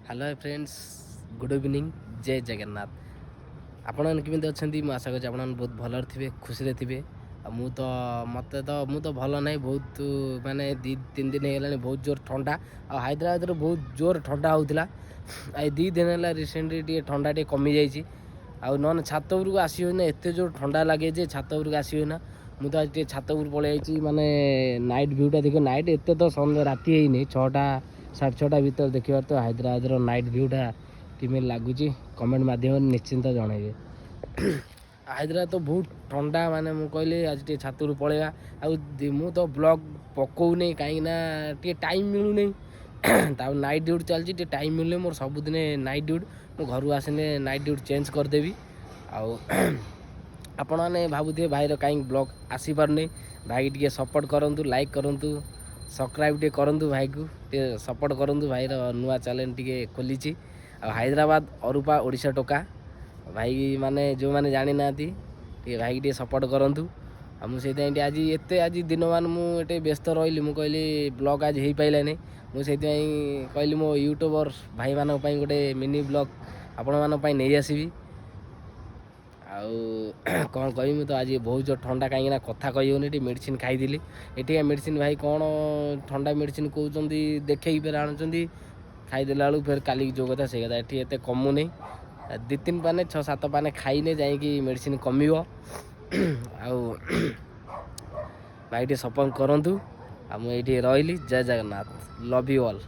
Hello friends, good evening, ଜୟ ଜଗନ୍ନାଥ। ଆପଣମାନେ କେମିତି ଅଛନ୍ତି? ମୁଁ ଆଶା କରୁଛି ଆପଣମାନେ ବହୁତ ଭଲରେ ଥିବେ, ଖୁସିରେ ଥିବେ। ଆଉ ମୁଁ ତ ମୋତେ ତ ମୁଁ ତ ଭଲ ନାହିଁ ବହୁତ। ମାନେ 2-3 ଦିନ ହେଇଗଲାଣି ବହୁତ ଜୋର ଥଣ୍ଡା। ଆଉ ହାଇଦ୍ରାବାଦରେ ବହୁତ ଜୋର ଥଣ୍ଡା ହେଉଥିଲା। ଆଉ 2 ଦିନ ହେଲା ରିସେଣ୍ଟଲି ଟିକେ ଥଣ୍ଡା ଟିକେ କମିଯାଇଛି। ଆଉ ନହେଲେ ଛାତ ଉପରକୁ ଆସି ହୁଏନା, ଏତେ ଜୋର ଥଣ୍ଡା ଲାଗେ ଯେ ଛାତ ଉପରକୁ ଆସି ହୁଏନା। ମୁଁ ତ ଆଜି ଟିକେ ଛାତ ଉପରକୁ ପଳେଇ ଯାଇଛି, ମାନେ ନାଇଟ୍ ଭ୍ୟୁଟା ଦେଖିବ। ନାଇଟ୍ ଏତେ ତ ସନ୍ଧ୍ୟା, ରାତି ହେଇନି, 6ଟା 6:30 ଭିତରେ ଦେଖିବାର ତ ହାଇଦ୍ରାବାଦର ନାଇଟ୍ ଭ୍ୟୁଟା କେମିତି ଲାଗୁଛି, କମେଣ୍ଟ ମାଧ୍ୟମରେ ନିଶ୍ଚିନ୍ତ ଜଣାଇବେ। ହାଇଦ୍ରାବାଦ ତ ବହୁତ ଥଣ୍ଡା। ମାନେ ମୁଁ କହିଲି ଆଜି ଟିକେ ଛାତରୁ ପଳେଇବା। ଆଉ ମୁଁ ତ ବ୍ଲଗ୍ ପକଉନି, କାହିଁକିନା ଟିକେ ଟାଇମ୍ ମିଳୁନି। ତାପରେ ନାଇଟ୍ ଡ୍ୟୁଟି ଚାଲିଛି, ଟିକେ ଟାଇମ୍ ମିଳୁନି। ମୋର ସବୁଦିନେ ନାଇଟ୍ ଡ୍ୟୁଟି। ମୁଁ ଘରୁ ଆସିଲେ ନାଇଟ୍ ଡ୍ୟୁଟି ଚେଞ୍ଜ କରିଦେବି। ଆଉ ଆପଣମାନେ ଭାବୁଥିବେ ଭାଇର କାହିଁକି ବ୍ଲଗ୍ ଆସିପାରୁନି। ଭାଇକି ଟିକେ ସପୋର୍ଟ କରନ୍ତୁ, ଲାଇକ୍ କରନ୍ତୁ, ସବସ୍କ୍ରାଇବ୍ ଟିକେ କରନ୍ତୁ, ଭାଇକୁ ଟିକେ ସପୋର୍ଟ କରନ୍ତୁ। ଭାଇର ନୂଆ ଚ୍ୟାନେଲ୍ ଟିକେ ଖୋଲିଛି, ଆଉ ହାଇଦ୍ରାବାଦ ଅରୁପା ଓଡ଼ିଶା ଟୋକା। ଭାଇ ମାନେ ଯେଉଁମାନେ ଜାଣିନାହାନ୍ତି, ଟିକେ ଭାଇକି ଟିକେ ସପୋର୍ଟ କରନ୍ତୁ। ଆଉ ମୁଁ ସେଇଥିପାଇଁ ଟିକେ ଆଜି ଏତେ ଆଜି ଦିନମାନ ମୁଁ ଏଠି ବ୍ୟସ୍ତ ରହିଲି। ମୁଁ କହିଲି ବ୍ଲଗ୍ ଆଜି ହେଇପାରିଲାନି। ମୁଁ ସେଇଥିପାଇଁ କହିଲି ମୋ ୟୁଟ୍ୟୁବର ଭାଇମାନଙ୍କ ପାଇଁ ଗୋଟେ ମିନି ବ୍ଲଗ୍ ଆପଣମାନଙ୍କ ପାଇଁ ନେଇ ଆସିବି। ଆଉ କ'ଣ କହିବି, ମୁଁ ତ ଆଜି ବହୁତ ଜୋର ଥଣ୍ଡା, କାହିଁକିନା କଥା କହି ହେଉନି। ଏଠି ମେଡ଼ିସିନ ଖାଇଥିଲି। ଏଠିକା ମେଡ଼ିସିନ ଭାଇ କ'ଣ ଥଣ୍ଡା ମେଡ଼ିସିନ କହୁଛନ୍ତି, ଦେଖେଇକି ଫେର ଆଣୁଛନ୍ତି। ଖାଇଦେଲା ବେଳକୁ ଫେର କାଲିକି ଯେଉଁ କଥା ସେଇ କଥା। ଏଠି ଏତେ କମୁନି। 2-3 ପାନେ, 6-7 ପାନେ ଖାଇନେ ଯାଇକି ମେଡ଼ିସିନ କମିବ। ଆଉ ଭାଇ ଟିକେ ସପୋର୍ଟ କରନ୍ତୁ। ଆଉ ମୁଁ ଏଇଠି ରହିଲି। ଜୟ ଜଗନ୍ନାଥ, ଲଭ୍ you all.